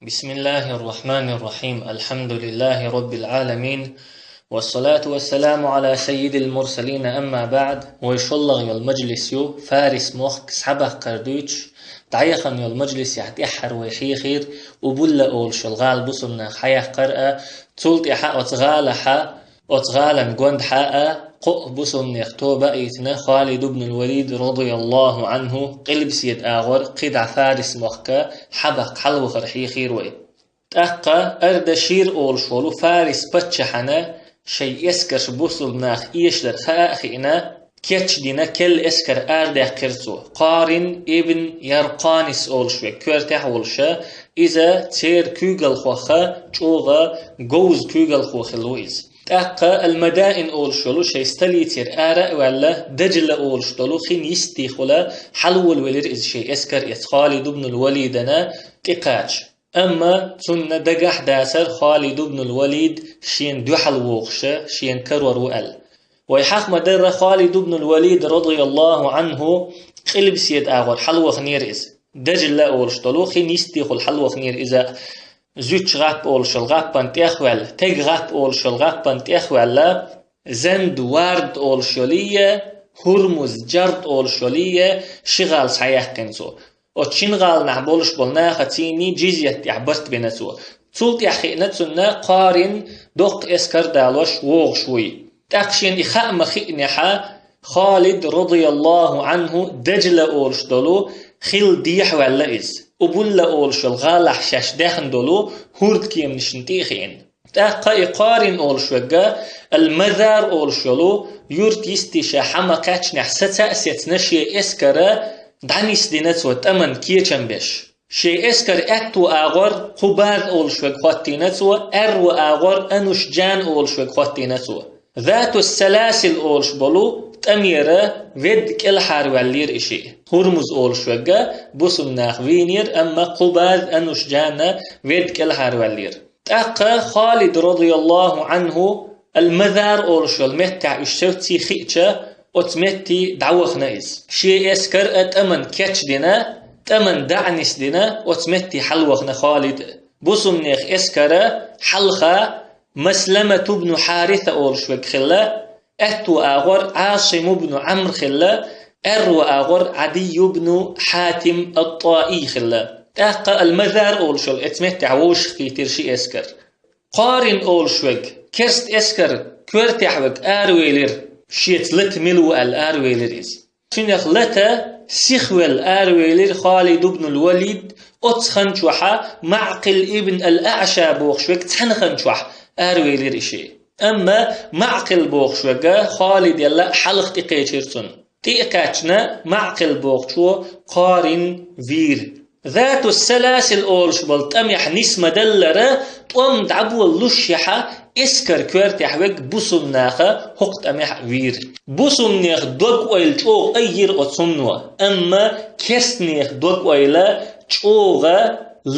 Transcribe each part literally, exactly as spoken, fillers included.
بسم الله الرحمن الرحيم. الحمد لله رب العالمين. والصلاة والسلام على سيد المرسلين. أما بعد. Вай шоллагӀа йола мажлис ю Фарис мохк схьабаккхар дуьйцуш, дӀаяхана йола мажлисехь тӀаьххьара вай хьехийра Убулла олуш йола гӀала бусулба наха хьаяккхар а, цул тӀаьхьа оцу гӀалахьа Оцу гӀалан гондахьа а кхоъ бусулнех тоба а йитина Халид ибн ал-Валид радияллаху анху къилбаседа агӀор кхидӀа Фарис мохка хьабаккха хьалвахар хьийхийра вай. ТӀаккха Ардашир олуш волу Фарис паччахьана шайн эскарш бусулнаха эшадар хаа а хиъна, кечдина керла эскар арадаьккхира цо. Къарин ибн Яркъанис олуш вег коьртехь волуша, иза церан куьйгалхохха чӀогӀа говза куьйгалхо хилла ву иза. ТӀаккха Ал-Мадаин олуш йолу шайн столицера ара а ваьлла, Дажла олуш долу хин йистехула хьалволавелира иза шайн эскар эца Халид ибн ал-Валидана тӀекхача. Амма цунна дагахь дацара Халид ибн ал-Валид шена дуьхьал вогӀуша, шена карор ву аьлла. Вай хьахма дарра Халид ибн ал-Валид радияллаху анху къилбаседа агӀор хьалваханера иза. Дажла олуш долу хин йистехула хьалваханера иза. Зуьч гӀап олуш йолу гӀаппан тӀехваьлла, Тег гӀап олуш йолу гӀаппан тӀехваьлла, Занд Вард олуш йолийя, ХӀурмуз Джард олуш йолийя, ши гӀала схьаяьккхина цо. Оцу шин гӀаланахь болуш болу нахацийний джизьят тӀехь барт бина цо. Цул тӀаьхьа хиъна цунна Къарин доккха эскар далош вогӀуш вуй. ТӀаккха шена и хаа ма хиънехьа, Халид радияллаху анху Дажла олуш долу хил дехьаваьлла иза. Убулла олуш йолу гӀалахь шаьш даьхна долу хӀурдкеманашна тӀе а хиъна. ТӀаккха и Къарин олуш вегга Ал-Мазар олуш йолу юрт йисте ша хьама кхаьчнехь саца а сецна шен эскара дӀанисдина цо тӀаман кечам беш. Шен эскар аьтту агӀор Къубаз олуш вег хӀоттийна цо, аьрру агӀор Анушджан олуш вег хӀоттийна цо. Затус-Саласил олуш болу тӀамера ведда кӀелхьарваьллера и шиъ. ХӀурмуз олуш вегга бусулнах вийнера, амма Къубаз, Анушджана ведда кӀелхьарваьллера. ТӀаккха Халид радияллаху анху Ал-Мазар олуш йолу меттехь уьш севций хиъча, оцу метте дӀавахана иза. Шен эскар а тӀаман кечдина, тӀаман даӀнисдина, оцу метте хьалвахана Халид. Бусулнех эскара хьалха Масламат ибн Хьариса олуш вег хилла, аьтту агӀор Ӏасим ибн Ӏамр хилла, аьрру агӀор Ӏадий ибн Хьатим ат-ТӀаий хилла. ТӀаккха Ал-Мазар олуш йолу эцу меттехь вовшахкхийтира ши эскар. Къарин олуш вег керст эскар коьртехь вег аравелира, шеца лата мила ву аьлла аравелира иза. Цуьнах лата сихвелла аравелира Халид ибн ал-Валид, оцу хан чохьа Маъкъил ибн ал-АӀша бохуш вег цхьана хан чохь аравелира и шиъ. Амма Маъкъил бохуш вега Халид елла хьалха тӀекхечира цунна. ТӀе а кхаьчна, Маъкъил бохучо Къарин вийра. Затус-Саласил олуш болу тӀамехь нисма даллара, тӀом дӀаболалушшехьа, эскар коьртехь вег бусулнаха хӀокху тӀамехь вийра. Бусулнех дог-ойла чӀогӀа аййира оцу хӀумано, амма керстанех дог-ойла чӀогӀа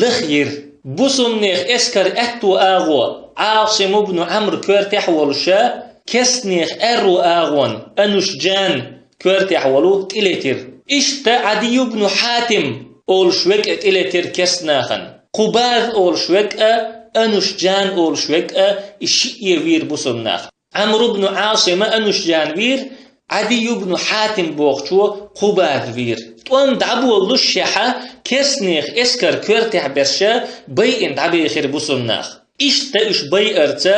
лахйира. Бусулнех эскар аьтту агӀо Ӏасим ибн Ӏамр коьртехь волуша, керстанех аьрру агӀон Анушджан коьртехь волу тӀелетира. Иштта Ӏадий ибн Хьатим олуш вег а тӀелетира керстанахана. Къубаз олуш вег а, Анушджан олуш вег а, и шиъе вийра бусулнах. Ӏамр ибн Ӏасима Анушджан вийра, Ӏадий ибн Хьатим бохучо Къубаз вийра. ТӀом дӀаболалушшехьа, керстанех эскар коьртехь берша байина дӀабехира бусулнах. Иштта уьш байарца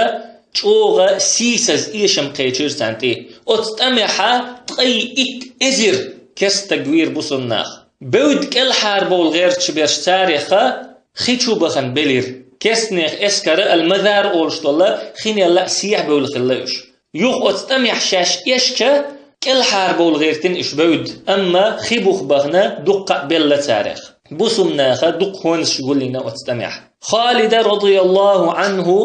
чӀогӀа сийсаз эшам кхечира царна тӀе. Оцу тӀамехьа ткъе итт эзар керстаг вийра бусулнах. Бевдда кӀелхьарбовла гӀерташ берш цареха хи чу бахана белира. Керстанех эскара Ал-Мазар олуш долла хинелла а сехьа бевлла хилла уьш. Юха оцу тӀамехь шаьш эшча, кӀелхьарбовла гӀертина уьш бевдда, амма хи бух бахана дуккха а белла царех. Бусулнаха дукха хӀонсаш гулйина оцу тӀамехь. Халида, радияллаху анху,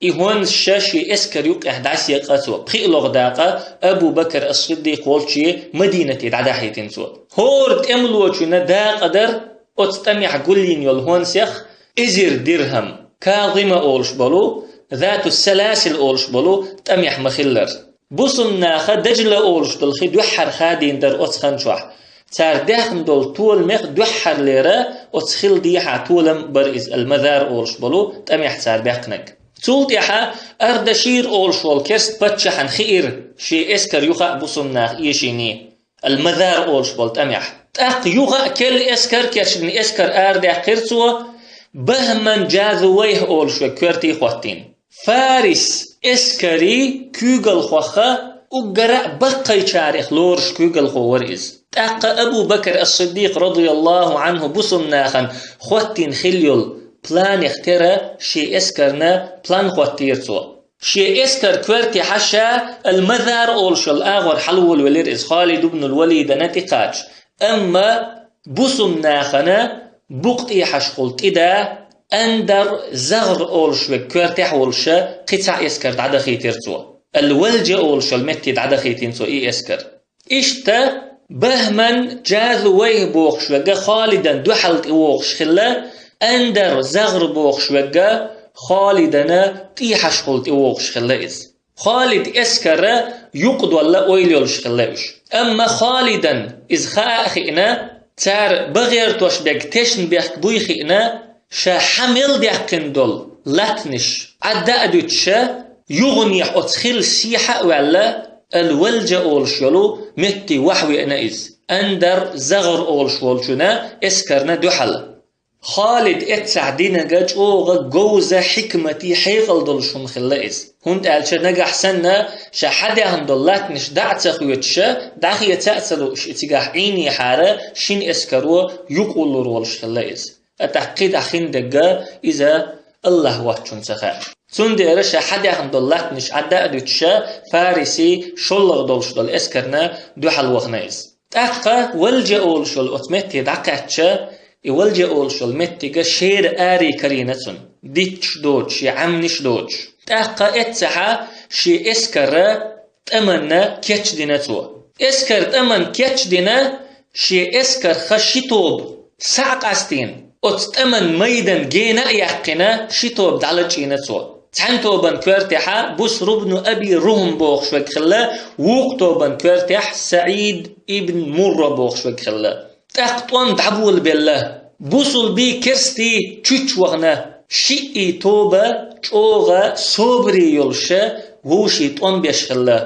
и хӀонсаша шен эскар юкъехь дӀасаекъа цо. ПхиълагӀа дакъа Абу Бакр ас-Сиддикъ волчу Мадинате дӀадахьийтина цо. ХӀора тӀемалочунна дакъа дара оцу тӀамехь гулйина йолу хӀонсех эзар дирхӀам. Казима олуш болу, Зату Саласил олуш болу тӀамехь ма-хиллара. Бусулнаха Дажла олуш долу хи дуьххьара хадийна дара оцу хан чохь. Цара даьхна долу толамех дуьххьарлера Оцу хила дехьа толам а бара иза, Ал-Мазар олуш болу тӀамехь цара баьккхинарг. Цул тӀаьхьа Ардашир олуш волу керста паччахьна хиира шен эскар юха а бусулба наха эшийний, Ал-Мазар олуш болу тӀамехь. ТӀаккха юха а керла эскар кечдина, эскар арадаьккхира цо, Бахман Джазувайх олуш верг коьрте хӀоттийна. Фарис эскарийн куьйгалхо, уггара а баккхийчарех лоруш куьйгалхо вара иза. ТӀаккха Абу Бакр ас-Сиддикъ, радияллаху Ӏанху, бусулба нахана хӀоттийна хилла йолу планех тера шен эскарна план хӀоттийра цо. Шен эскар коьрте хьаьжча, Ал-Мазар олуш йолу агӀор хьалаволавелира иза, Халид ибн ал-Валидана тӀекхача. Амма бусулба нахана букъ тӀехьашхула тӀе да, Андар Загър олуш верг коьртехь волуша кхин цхьа эскар дӀадахийтира цо. Ал-Валджа олуш йолу метте дӀадахийтина цо и эскар. Иштта Бахман Джазувайх бохуш верг Халидан дуьхьал тӀевогӀуш хилла, Андар Загър бохуш верг Халидана тӀехьашхула тӀевогӀуш хилла иза. Халид эскара юкъадолла ойла йолуш хилла уьш. Амма Халидан иза хаа а хиъна, цара бан гӀертош берг тешна бехк буй хиъна, ша хьа мел даьккхина долу латтанаш Ӏадда а дуьтуша, юханехьа оцу хилла сехьа а ваьлла, Ал-Валджа олуш йолу метте вахьа веана иза, Андар Загър олуш волчунна эскарна дуьхьал. Халид эццахь динарг чӀогӀа говза, хьикматий, хьекъал долуш хӀума хилла иза. ХӀунда аьлча нагахь санна ша хьадаьхна долу латтанаш дӀа а ца хоьцуша, дӀахеца а ца лууш и цигахь Ӏийнехьара, шина эскаро юкъавуллур волуш хилла иза. ТӀаккха кхидӀа хиндерг иза АллахӀ воцчунна ца хаьа. Цундела ша хьадаьхна долу латтанаш Ӏадда а дуьтуша, фарисийн шолгӀа долуш долу эскарна дуьхьал вахана иза. ТӀаккха Валджа олуш йолу оцу метте дӀакхаьчча, и Валджа олуш йолу меттиг шера аре карийна цунна, дитташ доцуш я Ӏамнаш доцуш. ТӀаккха эццахьа шен эскара тӀаманна кечдина цо. Эскар тӀаман кечдина, шен эскарх ши тоба схьа а къастийна, оцу тӀаман майдан гена а яьккхина, ши тоба дӀалачкъийна цо. Цхьана тобан коьртехьа Буср ибн Аби Рухм бохуш верг хилла, вукху тобан коьртехь СаӀид ибн Мурра бохуш верг хилла. ТӀаккха тӀом дӀаболабелла. Бусулбий, керстий чуьчча вахана, шиъ тоба чӀогӀа собаре йолуша вовшийн тӀом беш хилла.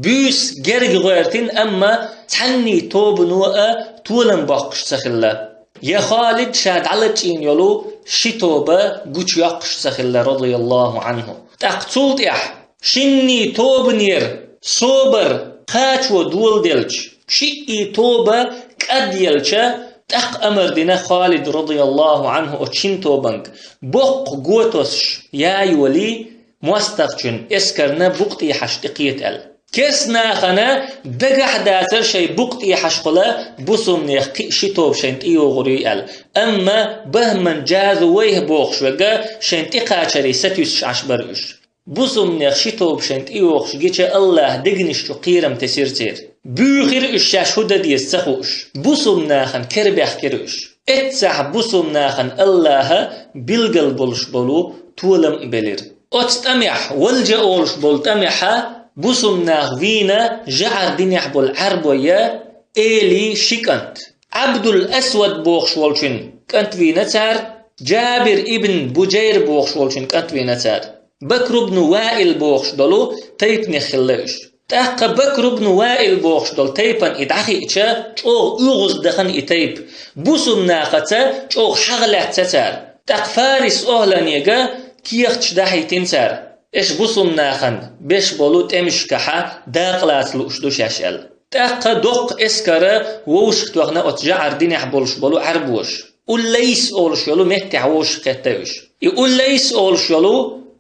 Буьйса герга гӀоьртина, амма цхьанний тобано а толам боккхуш ца хилла. Я Халид ша дӀалачкъийна йолу ши тоба гучуйоккхуш ца хилла, радияллаху Ӏанху. ТӀаккха цул тӀаьхьа шинний тобанера собар кхачо доладелча, шиъ тоба кӀадъелча, тӀаккха амар дина Халид, радияллаху Ӏанху, оцу шина тобанга: «Боккха го тосуш я йолий, мостагӀчун эскарна букъ тӀехьашха тӀекхета», – аьлла. Керста нахана дагахь дацара шайн букъ тӀехьашхула бусулбанех кхин а ши тоба шайна тӀейогӀур ю аьлла. Амма Бахман Джазувайх бохуш верг шайна тӀекхачаре сатуьйсуш Ӏаш бара уьш. Бусулбанех ши тоба шайна тӀейогӀуш гича, АллахӀа дегнаш чу кхерам тесира церан. Буьйхира уьш шаьш хӀун дан деза ца хууш. Бусулба нахана кара баьхкира уьш. Эццахь бусулба нахана АллахӀа билгал болуш болу толам а белира. Оцу тӀамехь, Валджа олуш болу тӀамехьа, бусулба наха вийна жӀар динехь болу Ӏарбойн, Элин ши кӀант. Ӏабдул-Асвад бохуш волчун кӀант вийна цара, Джабир ибн Буджайр бохуш волчун кӀант вийна цара. Бакр ибн Ваил бохуш долу тайпанех хилла уьш. ТӀаккха Бакр ибн Ваил бохуш долу тайпана и дӀахиъча, чӀогӀа оьгӀаздахана и тайпа, бусулба нахаца чӀогӀа хьагӀ лаьцна цара. ТӀаккха Фарис охӀланега кехаташ дахьийтина цара. Эш бусулба нахана беш болу тӀемашкахьа дакъа лаца лууш ду шаьш аьлла. ТӀаккха доккха эскара вовшахтоьхна оцу жӀар динехь болуш болу Ӏарбоша. Уллайс олуш йолу меттехь вовшахкхетта уьш. И Уллайс олуш йолу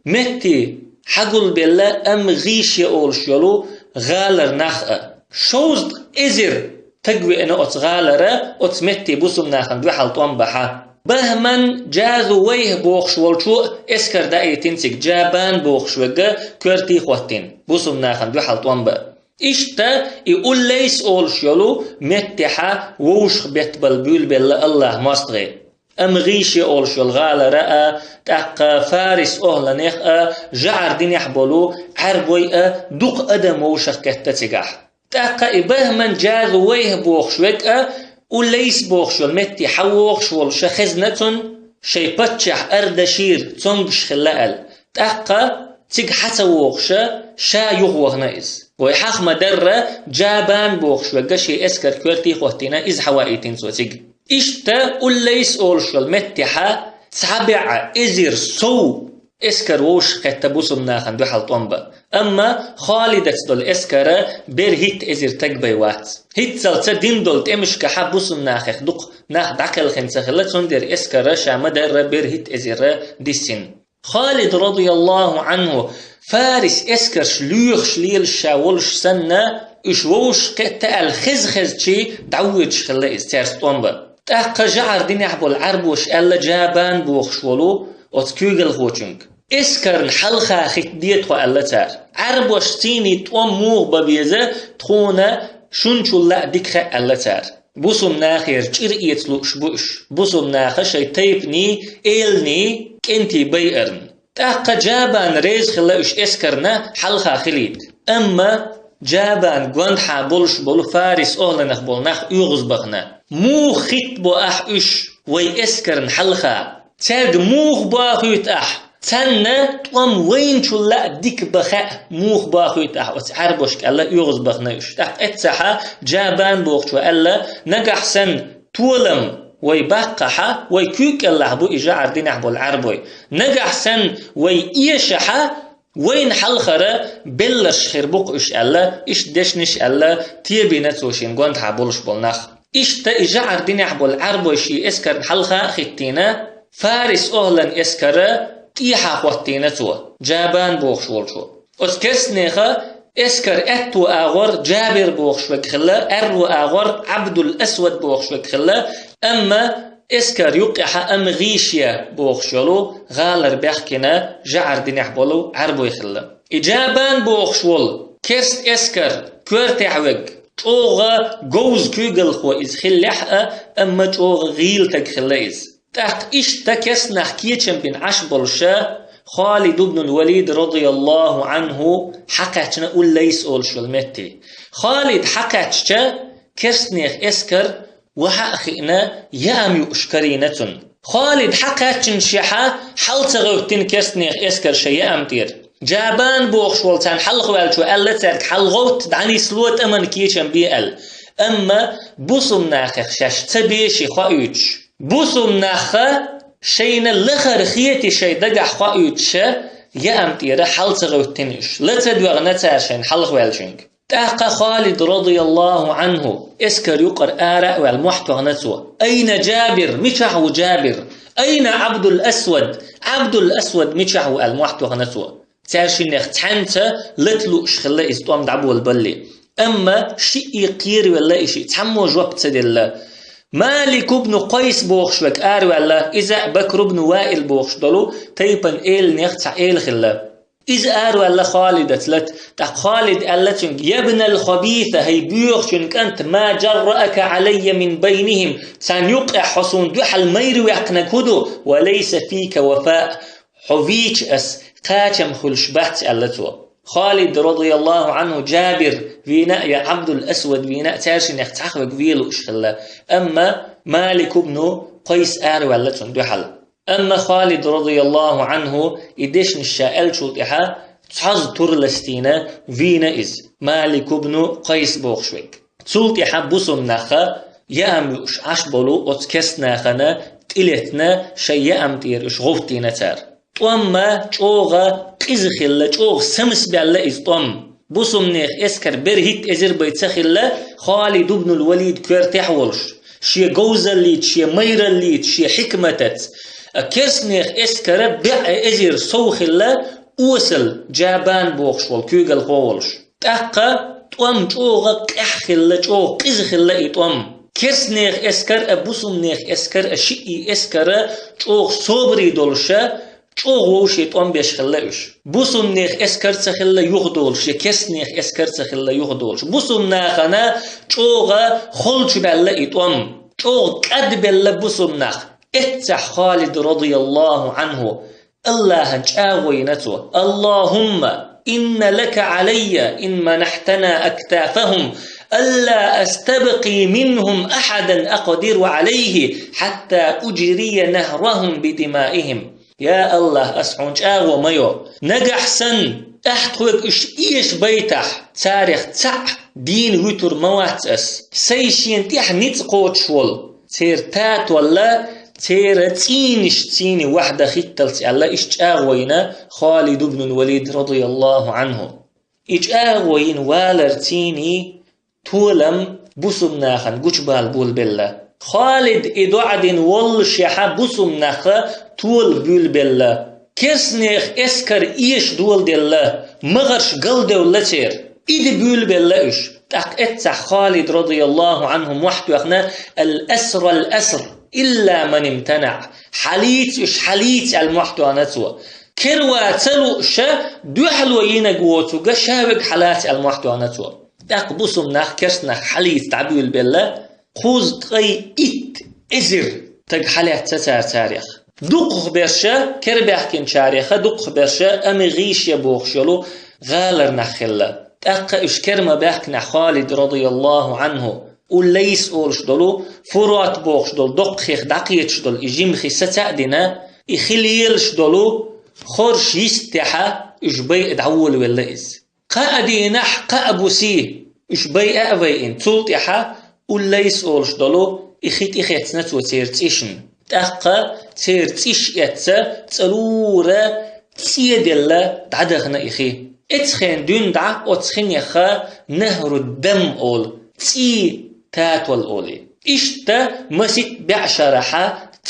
метте хьагулбелла Ам ГӀийше олуш йолу гӀалара нах а. Шовзткъа эзар таг веана оцу гӀалара, оцу метте бусулба нахана дуьхьал тӀом бахьа. Бахман Джазувайх бохуш волчо эскар даийтина цига, Джабан бохуш верг коьртий хӀоттийна, бусулба нахана дуьхьал тӀом бан. Иштта и Уллайс олуш йолу меттехьа вовшах беттабала буьйлабелла АллахӀа мостагӀий. Ам ГӀийше олуш йолу гӀалара а, тӀаккха Фарис охӀланех а, жӀар динехь болу Ӏарбой а дукха адам вовшахкхетта цигахь. ТӀаккха и Бахман Джазувайх бохуш верг а Уллайс бохуш йолу метте хьавогӀуш волуша хезна цунна, шайн паччахь Ардашир цомгуш хилла аьлла. ТӀаккха цига хьа ца вогӀуша, ша юхавахана иза. Вай хьаха ма-дарра, Джабан бохуш верг шен эскар коьрте а хӀоттийна, иза хьаваийтина цо цига. Иштта Уллайс олуш йолу меттехьа цхьа бӀе эзар сов эскар вовшахкхетта бусулба нахана дуьхьал тӀом бан. Амма Халидаца долу эскара бер хӀитта эзар таг бай вац. ХӀинццалц дина долу тӀемашкахьа бусулба нахех дукха нах дӀакхелхина ца хилла, цундела эскара ша ма-дарра бер хӀитта эзар диссина. Халид, радияллаху Ӏанху, Фарис эскарш лоьхуш лелаш ша волуш санна, уьш вовшахкхетта аьлла хеза-хезчий дӀавоьдуш хилла иза цаьрца тӀом бан. ТӀаккха жӀар динехь болу Ӏарбоша аьлла Джабан бохуш волу оцу куьйгалхочуьнга. Эскарна хьалха хӀитта де тхо аьлла цара. Ӏарбошций тӀом муха бан беза, тхуна шуна чул а дика хаьа аьлла цара. Бусулба нахера чӀир эца лууш бу уьш. Бусулба наха шайн тайпаний, эланий, кӀентий байарна. ТӀаккха Джабан реза хилла уьш эскарна хьалха хилийта. Амма Джабан гондахьа болуш болу Фарис охӀланах болу нах оьгӀазбахана: «Муха хӀитта бо ахь уьш вай эскарна хьалха? Цаьрга муха бохуьйту ахь? Царна тӀом вайначул а дика бан хаьа, муха бохуьйту ахь оцу Ӏарбошка», — аьлла, оьгӀазбахана уьш. ТӀаккха эццахьа Джабан бохучо аьлла: «Нагахь санна толам вай баккхахьа, вай куьйга кӀелахь бу и жӀар динехь болу Ӏарбой. Нагахь санна вай эшахьа, вайна хьалхара белларш хир бу-кх уьш», — аьлла, иштта дешнаш аьлла, тебина цо шен гондахьа болуш болу нах. Иштта и жӀар динехь болу Ӏарбой шен эскарна хьалха а хӀиттийна, Фарис охӀлан эскара тӀехьа хӀоттийна цо, Джабан бохуш волчо. Оцу керстанеха эскар аьтту агӀор Джабир бохуш верг хилла, аьрру агӀор Ӏабдул-Асвад бохуш верг хилла, амма эскар юккъехьа Амгъишия бохуш йолу гӀалара баьхкина жӀар динехь болу Ӏарбой хилла. И Джабан бохуш волу керст эскар коьртехь верг, чӀогӀа говза куьйгалхо иза хиллехь а, амма чӀогӀа гӀийла таг хилла иза. ТӀаккха иштта керстанах кечам бина Ӏаш болуша Халид ибн ал-Валид, радияллаху Ӏанху, хьакхаьчна Уллайс олуш йолу метте. Халид хьакхаьчча, керстанех эскар вахьа а хиъна, яам юуш карийна цунна. Халид хьакхаьччинашехьа хьал ца гӀевттина керстанех эскар шайн яам тӀера. Джабан бохуш волу царна хьалхаваьллачо аьлла цаьрга: «Хьал гӀовтта, дӀанисло тӀаман, кечам бе», — аьлла. Амма бусулба нахах шаьш ца беши хоуьйтуш, бусулба наха шайна лахара хети шайн дагахь хоуьйтуша, яам тӀера хьал ца гӀевттина уьш. Ла ца доьгӀна цара шайна хьалхаваьллачуьнга. ТӀаккха Халид, радияллаху Ӏанху, эскар юкъара ара а ваьлла, мохь тоьхна цо: «Айна Джабир? Мичахь ву Джабир? Айна Ӏабдул-Асвад? Ӏабдул-Асвад мичахь ву?» — аьлла, мохь тоьхна цо. Цаьршиннех цхьаьнца лата лууш хилла иза тӀом дӀаболабалале. Амма шиъ кхеравелла и шиъ, цхьаммо жоп ца делла. Малик ибн Къайс бохуш верг араваьлла, иза а Бакр ибн Ваил бохуш долу тайпан эланех цхьа эла хилла. Иза араваьлла Халидаца лата. ТӀаккха Халид аьлла цуьнга: «Ябнал хабиса, хӀай боьхачун кӀант, ма джарраака Ӏалайя мин байнихим, царна юккъехь хьо суна дуьхьал майра ваьккхинарг хӀун ду? Ва лайса фика вафа, хьо вийча ас кхачам хуьлуш бац», — аьлла цо. Халид, радияллаху Ӏанху, Джабир вийна а я Ӏабдул-Асвад вийна а, цаьршиннех цхьа а верг вен лууш хилла. Амма Малик ибн Къайс араваьлла цунна дуьхьал. Амма Халид, радияллаху Ӏанху, и дешнаш ша аьллачул тӀаьхьа цхьазза тур ластийна вийна иза, Малик ибн Къайс бохуш верг. Цул тӀаьхьа бусулба наха яам юуш Ӏаш болу оцу керстанахана тӀелеттина, шайн яам тӀера уьш гӀовттийна цара. ТӀом ма чӀогӀа къиза хилла, чӀогӀа самсабаьлла иза тӀом. Бусулбанех эскар бер хӀитта эзар бай ца хилла, Халид ибн ал-Валид коьртехь а волуш, шен говзаллица, шен майраллица, шен хьикматаца. А керстанех эскара бӀе эзар сов хилла, осал Джабан бохуш волу куьйгалхо а волуш. ТӀаккха тӀом чӀогӀа къаьхьа хилла, чӀогӀа къиза хилла и тӀом. Керстанех эскар а, бусулбанех эскар а, шиъ эскара чӀогӀа собаре долуша, чӀогӀа вовшийн тӀом беш хилла уьш. Бусулбанех эскар ца хилла юхадолуш, я керстанех эскар ца хилла юхадолуш. Бусулбанахана чӀогӀа холчубаьлла и тӀом. ЧӀогӀа кӀадбелла бусулбанах. Эццахь Халид, радияллаху Ӏанху, Аллахьан чӀагӀо йина цо: «Аллахумма инна лака Ӏалайя ин манахьтана актафахум». ألا أستبقي منهم أحدا أقدر عليه حتى أجري نهرهم بدمائهم. Я Аллахь, ас хьуна чӀагӀо ма йо, нагахь санна ахь тхоьга уьш эшабайтахь, царех цхьаъ дийна вуьтур ма вац ас, сай шена тӀехь ницкъ кхочуш волу, церан татолла, церан цӀийнаш цӀийне вахьа дан хӀитталц аьлла, иштта чӀагӀо йина Халид ибн ал-Валид радияллаху Ӏанху. И чӀагӀо йина валар цӀийне толам бусулба нахана гучубала болабелла. Халид и доӀа дина воллушехь бусулба нахах тола буьйлабелла. Керстанех эскар эшадоладелла, магӀарш галдевлла церан. И де буьйлабелла уьш. ТӀаккха эццахь Халид радияллаху Ӏанху мохь тоьхна: «الأسر الأسر إلا من امتنع». «Хьалаца уьш, хьалаца», аьлла мохь тоьхна цо. «Керла ца лууш, дуьхьало йинарг воцург ша верг хьалаца», аьлла мохь тоьхна цо. ТӀаккха бусулба нах керстанах хьалаца дӀабуьйлабелла, кхузткъе итт эзар стаг хьалаьцна цара царех. Дукхахберш, керабаьхкинчарех дукхахберш Амгъише бохуш йолу гӀалара нах хилла. ТӀаккха уьш кер ма баьхкинехь Халид радияллаху Ӏанху, Уллайс олуш долу, Фурат бохуш долу доккхахех дӀакхеташ долу и жима хи саца а дина, и хи лелаш долу хорша йистехь уьш байа дӀаволавелла иза. Кхаа дийнахь, кхаа бусе уьш байа а вайина, цул тӀаьхьа Уллайс олуш долу и хи тӀехецна цо церан цӀишна. ТӀаккха церан цӀиш эцна, цӀалура цӀе делла дӀадахана и хи. Эццахь дуьйна дӀа оцу хинех Нахру-Дам олу, цӀий татол олий. Иштта масийтта бӀешарахь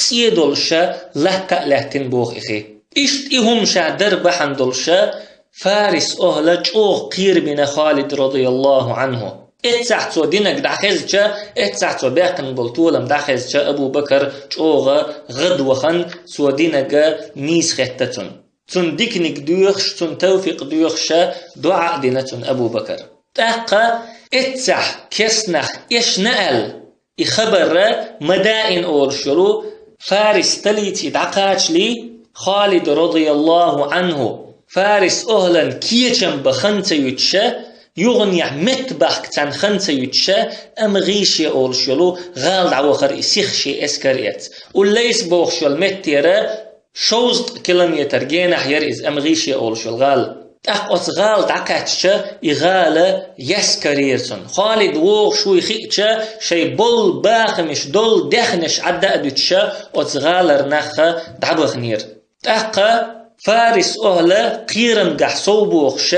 цӀе долуш латта а лаьттина боху и хи. Иштта и хӀума ша дар бахьана долуш Фарис охӀла чӀогӀа кхерабина Халид радияллаху Ӏанху. Эццахь цо динарг дӀахезча, эццахь цо баьккхина болу толам дӀахезча, Абу Бакар чӀогӀа гӀадвахана, цо динарг нийса хетта цунна. Цунна диканиг доьхуш, цунна тавфикъ доьхуш, доӀа а дина цунна Абу Бакар. ТӀаккха эццахь керстанах эшна аьлла, и хабар ма даийна олуш йолу Фарис столице дӀакхачале, Халид радияллаху Ӏанху Фарис охӀлан кечам бан хан ца юьтуш, юханехь меттабахка царна хан ца юьтуш, Амгъише олуш йолу гӀала дӀавахара и сиха шен эскар эцна. Уллайс бохуш йолу меттера шовзткъа километр генахь яра иза, Амгъише олуш йолу гӀала. ТӀаккха оцу гӀала дӀакхаьчча, и гӀала яьсса карийра цунна. Халид вогӀуш вуй хиъча, шайн болу бахамаш, долу даьхнаш Ӏадда а дуьтуш, оцу гӀалара нах дӀабаханера. ТӀаккха Фарис охӀла кхерамгахь сов бохуш,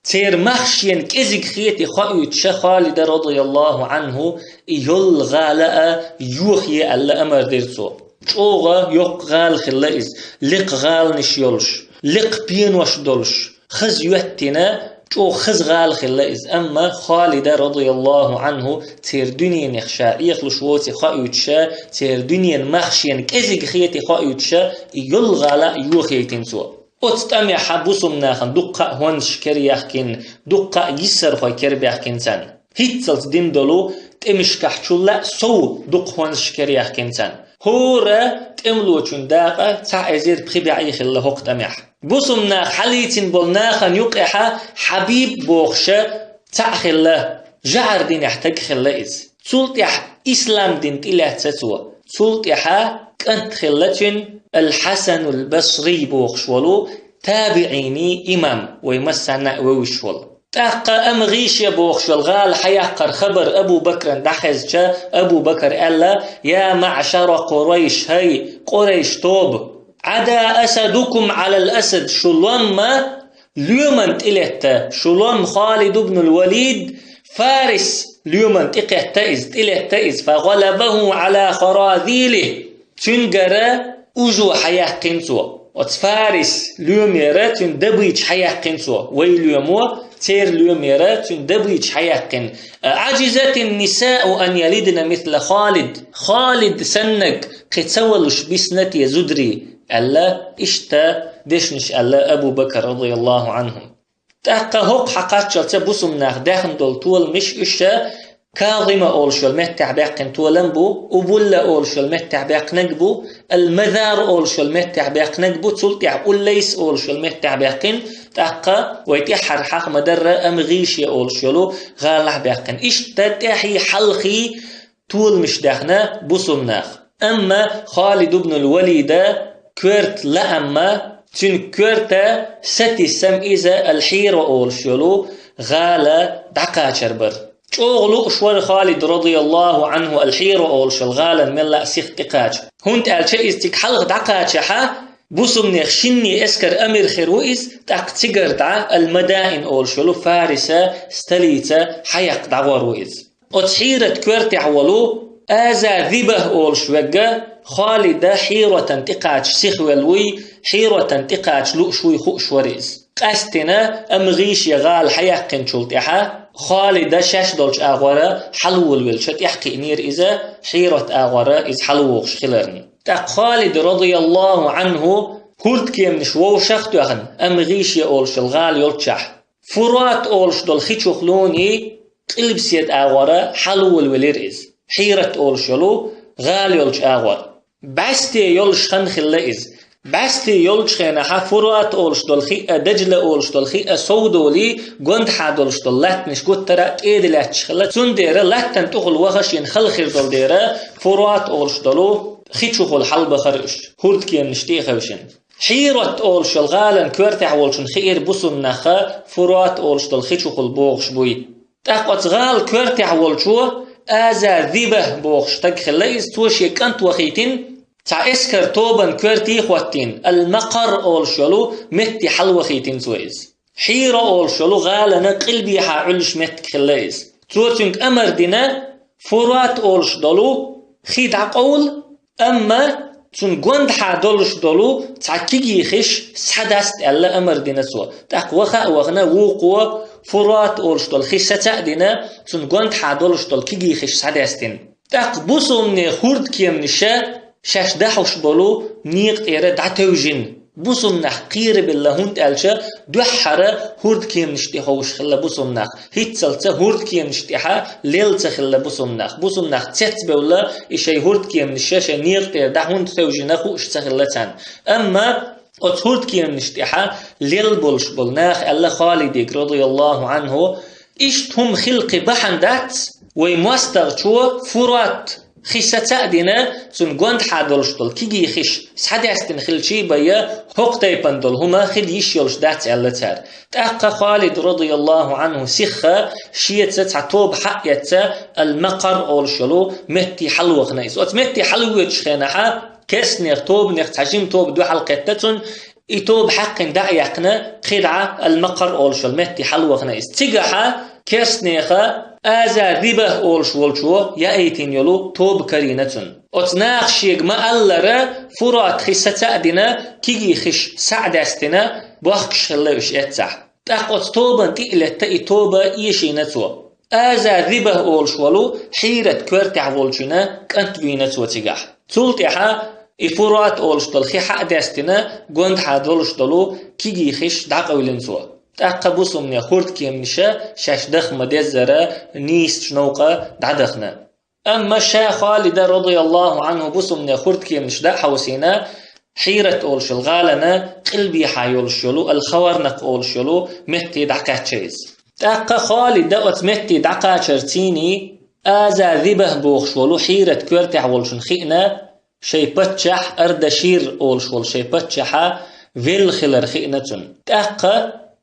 церан мах шена кӀезиг хетий хоуьйтуш, Халида радияллаху Ӏанху и йолу гӀала а йохае аьлла амар дира цо. ЧӀогӀа йоккха гӀала хилла иза, лекха гӀаланаш йолуш, лекха пенош долуш, хаза йоьттина, чӀогӀа хаза гӀала хилла иза. Амма Халида радияллаху Ӏанху церан дуьненах ша Ӏехалуш воций хоуьйтуш, церан дуьненан мах шена кӀезиг хетий хоуьйтуш, и йолу гӀала а йохаейтина цо. Оцу тӀамехь бусулба нахана дуккха а хӀонсаш кераяьхкина, дуккха а йисархой керабаьхкина царна. ХӀинццалц дина долу тӀемашкахьчул а сов дукха хӀонсаш кераяьхкина царна. ХӀора тӀемалочун дакъа цхьа эзар пхи бӀе хилла хӀокху тӀамехь. Бусулба наха хьалийцина болу нахана юкъехь Хьабиб бохуш цхьаъ хилла, жӀар динехь стаг хилла иза. Цул тӀаьхьа ислам дин тӀелаьцна цо. Цул тӀаьхьа кӀант хилла цуьнан Ал-Хьасанул Басрий бохуш волу, табиӀинийн имам, вай массарна а вевзаш волу. ТӀаккха Амгъише бохуш йолу гӀала хьаяккхара хабар Абу Бакран дӀахезча, Абу Бакар аьлла: «Я маӀшара Къурайш, хӀай Къурайш тоба! Ӏада асадукум Ӏалал асад, шу лом лоьман тӀелетта, шу лом Халид ибн ал-Валид, Фарис лоьман тӀекхетта иза, тӀелетта иза, фа гӀалабаху Ӏала харазилихи». Цуьнгара ужо хьаяьккхина цо. Оцу Фарис лоьмера цуьнан дабийча хьаяьккхина цо. Вай лоьмо, церан лоьмера цуьнан дабийча хьаяьккхина. «Аъажизатин нисау ан ялидна мисла Халид». Халид саннаг кхин ца валуш бисна те зударий, аьлла, иштта дешнаш аьлла Абу Бакар радияллаху Ӏанху. ТӀаккха хӀокху хьакхаччалца бусулба наха даьхна долу толамаш уьш Казима олуш йолу меттехь баьккхина толам бу, Убулла олуш йолу меттехь баьккхинарг бу, Ал-Мазар олуш йолу меттехь баьккхинарг бу, цул тӀаьхьа Уллайс олуш йолу меттехь баьккхина, тӀаккха вай тӀаьххьара хьаха ма-дарра, Амгъише олуш йолу гӀалахь баьккхина. Иштта тӀаьхьий хьалхий толамаш даьхна бусулба наха. Амма Халид ибн ал-Валида коьрта лаамма, цуьнан коьрта сатийсам иза Ал-Хьира олуш йолу гӀала дӀакхачар бара. ЧӀогӀа лууш вара Халид, радияллаху Ӏанху, Ал-Хьира олуш йолу гӀалана мелла а сиха тӀекхача. ХӀунда аьлча иза цига хьалха дӀакхачахьа, бусулбанех шинне эскар амир хир ву иза, тӀаккха цигара дӀа Ал-Мадаин олуш йолу Фариса столица хьаяккха дӀагӀор ву иза. Оцу Хьират коьртехь волу Аза Зибах олуш верг Халида Хьиратан тӀекхача сихвелла вуй, Хьиратан тӀекхача лууш вуй хууш вара иза. Къаьсттина Амгъише гӀала хьаяьккхинчул тӀаьхьа Халида шаьш долчу агӀора хьалаволавелча тӀаьхьакхиънера иза, Хьират агӀора иза хьалавогӀуш хиларна. ТӀаккха Халид, радияллаху Ӏанху, хӀордкеманаш вовшах а тоьхна, Амгъише олуш йолу гӀала йолччахь, Фурат олуш долу хи чухулуний къилбаседа агӀора хьалаволавелира иза, Хьират олуш йолу гӀала йолчу агӀора. БӀаьсте йолуш хан хилла иза. БӀаьсте йолчу хенахьа Фурат олуш долу хи а, Даджла олуш долу хи а совдолий, гондахьа долуш долу латтанаш гуттара а тӀеда лаьтташ хилла, цундела латтана тӀехула ваха шена хала хир долу дера, Фурат олуш долу хи чухула хьалабахара уьш, хӀордкеманаш тӀе а хевшина. Хьират олуш йолу гӀалан коьртехь волчун хиира бусулба наха Фурат олуш долу хи чухула богӀуш буй. ТӀаккха оцу гӀала коьртехь волчо Аза Зибах бохуш стаг хилла иза, цо шен кӀант вахийтина, цхьа эскар тобанан коьртий а хӀоттийна, Ал-Макъар олуш йолу метте хьалавахийтина цо иза. Хьира олуш йолу гӀалана къилбехьа Ӏуьллуш меттиг хилла иза. Цо цуьнга амар дина, Фурат олуш долу хи дӀакъовла, амма цунна гондахьа долуш долу цхьа кегий хиш схьадаста аьлла амар дина цо. ТӀаккха ваха а вахана, вукхо Фурат олуш долу хи саца а дина, цунна гондахьа долуш долу кегий хиш схьадаьстина. ТӀаккха бусулбанийн хӀордкеманаша шаьш дахьуш болу некъа тӀера дӀатевжина. Бусулба нах кхерабелла, хӀунда аьлча дуьххьара хӀордкеманаш тӀе ховш хилла бусулба нах. ХӀинццалц хӀордкеманаш тӀехьа лелла ца хилла бусулба нах. Бусулба нах цецбевлла, и шайн хӀордкеманаш шайн некъа тӀера дӀа хӀунда тевжина хууш ца хилла царна. Амма оцу хӀордкеманаш тӀехьа лелла болуш болу наха аьлла Халиде, радияллаху Ӏанху, иштта хӀума хила кхин бахьана дац, вай мостагӀчо Фурат хи саца а дина, цунна гондахьа долуш долу кегий хиш схьадаьстина хилчий бен, хӀокху тайпана долу хӀума хила йиш йолуш дац аьлла цара. ТӀаккха Халид, радияллаху Ӏанху, сихха шеца цхьа тоба хьа а эцна, Ал-Макъар олуш йолу метте хьалавахана иза. Оцу метте хьалавоьдучу хенахьа, керстанех тобанех цхьа жима тоба дуьхьал кхетта цунна, и тоба хьаькхина дӀа а яьккхина, кхидӀа Ал-Макъар олуш йолу метте хьалавахана иза. Цигахьа керстанеха Аза Зибах олуш волчо яийтина йолу тоба карийна цунна. Оцу наха шега ма-аллара, Фурат хи саца а дина, кегий хиш схьа а даьстина, бохкуш хилла уьш эццахь. ТӀаккха оцу тобанна тӀе а летта, и тоба эшийна цо. Аза Зибах олуш волу Хьират коьртехь волчуьнан кӀант вийна цо цигахь. Цул тӀаьхьа и Фурат олуш долу хи хьа а даьстина, гондахьа долуш долу кегий хиш дӀакъевлина цо. ТӀаккха бусулбанийн хӀордкеманаша шаьш даха ма-деззара нийсачу новкъа дӀадахана. Амма ша Халида, радияллаху Ӏанху, бусулбанийн хӀордкеманаш дӀа а хьовсийна, Хьират олуш йолу гӀалана къилбехьа йолуш йолу, Ал-Хаварнакъ олуш йолу метте дӀакхаьчча иза. ТӀаккха Халида оцу метте дӀакхачарцийний, Аза Зибах бохуш волу Хьират коьртехь волчун хиъна, шайн паччахь Ардашир олуш волу шайн паччахьа велла хилар хиъна цунна. ТӀаккха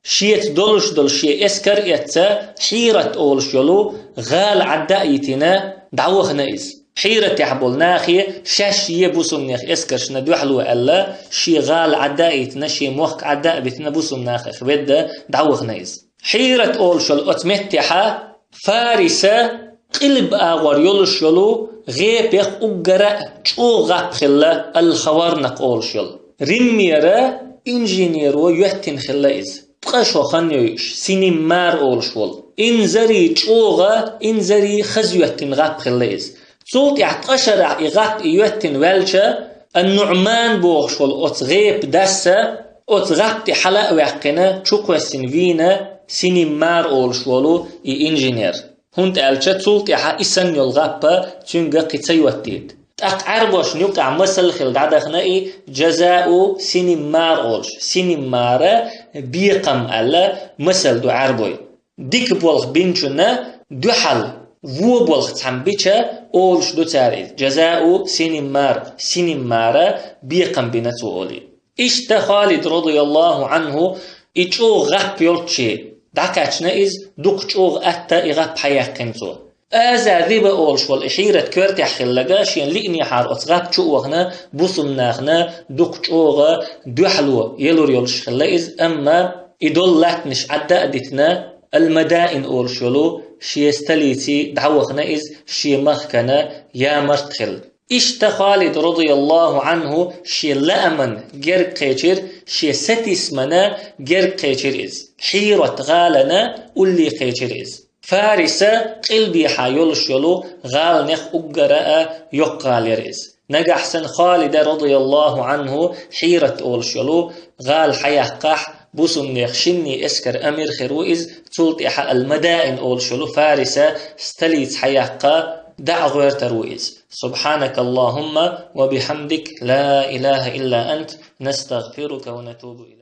шеца долуш долу шен эскар эцца, Хьират олуш йолу гӀала Ӏадда а йитина, дӀавахана иза. Хьиратехь болу нахе шаьш е бусулбанех эскаршна дуьхьало аьлла, шен гӀала Ӏадда а йитина, шен мохк Ӏадда а битина, бусулба нахах ведда дӀавахана иза. Хьират олуш йолу оцу меттехьа Фариса къилба агӀор йолуш йолу гӀепех уггара а чӀогӀа гӀап хилла Ал-Хаварнакъ олуш йолу. Риммера инженеро йоьттина хилла иза. Ткъа шо хан йойуш, Синиммар олуш волу. Инзаре чӀогӀа, инзаре хаза йоьттина гӀап хилла иза. Цул тӀаьхьа ткъа шарахь и гӀап и йоьттина ваьлча, Ан-НуӀман бохуш волу оцу гӀепа дасса, оцу гӀап тӀе хьала а ваьккхина, чукхоьссина вийна Синиммар олуш волу и инженер. ХӀунда аьлча цул тӀаьхьа и санна йолу гӀап цуьнга кхин ца йоттийта. ТӀаккха Ӏаьрбошна юкъахь масал хилла дӀадахана и, джазау синин мар олуш. Синин мара бекхам аьлла масал ду Ӏаьрбойн. Дика болх бинчунна дуьхьал вон болх цхьамма бича олуш ду цара иза. Джазау синин мар, синин мара бекхам бина цо олий. Иштта Халид радияллаху Ӏанху и чӀогӀа гӀап йолчче дӀакхаьчна иза, дукха чӀогӀа атта и гӀап хьаяьккхина цо. Аза Риба олуш волу и хьийрат коьртехь хилларг шена лиънехьара оцу гӀап чу а вахана, бусулба нахана дукха чӀогӀа дуьхьало елур йолуш хилла иза, амма и долу латтанаш Ӏадда а дитина, Ал-Мадаин олуш йолу шен столици дӀавахана иза, шен махкана ямарт хилла. Иштта Халид радияллаху Ӏанху шен лааман герга кхечира, шен сатисмана герга кхечира иза. Хьийрат гӀалана улле кхечира иза. Фариса къилбехьа йолуш йолу гӀаланех уггара а йоккха гӀала яра иза. Нагахь санна Халида радияллаху Ӏанху Хьийрат олуш йолу гӀала хьаяккхахь, бусулба нехан шинне эскар амир хир ву иза, цул тӀаьхьа Ал-Мадаин олуш йолу Фариса столица хьаяккха дӀа а гӀоьртар ву иза. سبحانك اللهم وبحمدك، لا إله إلا أنت، نستغفرك ونتوب إليك.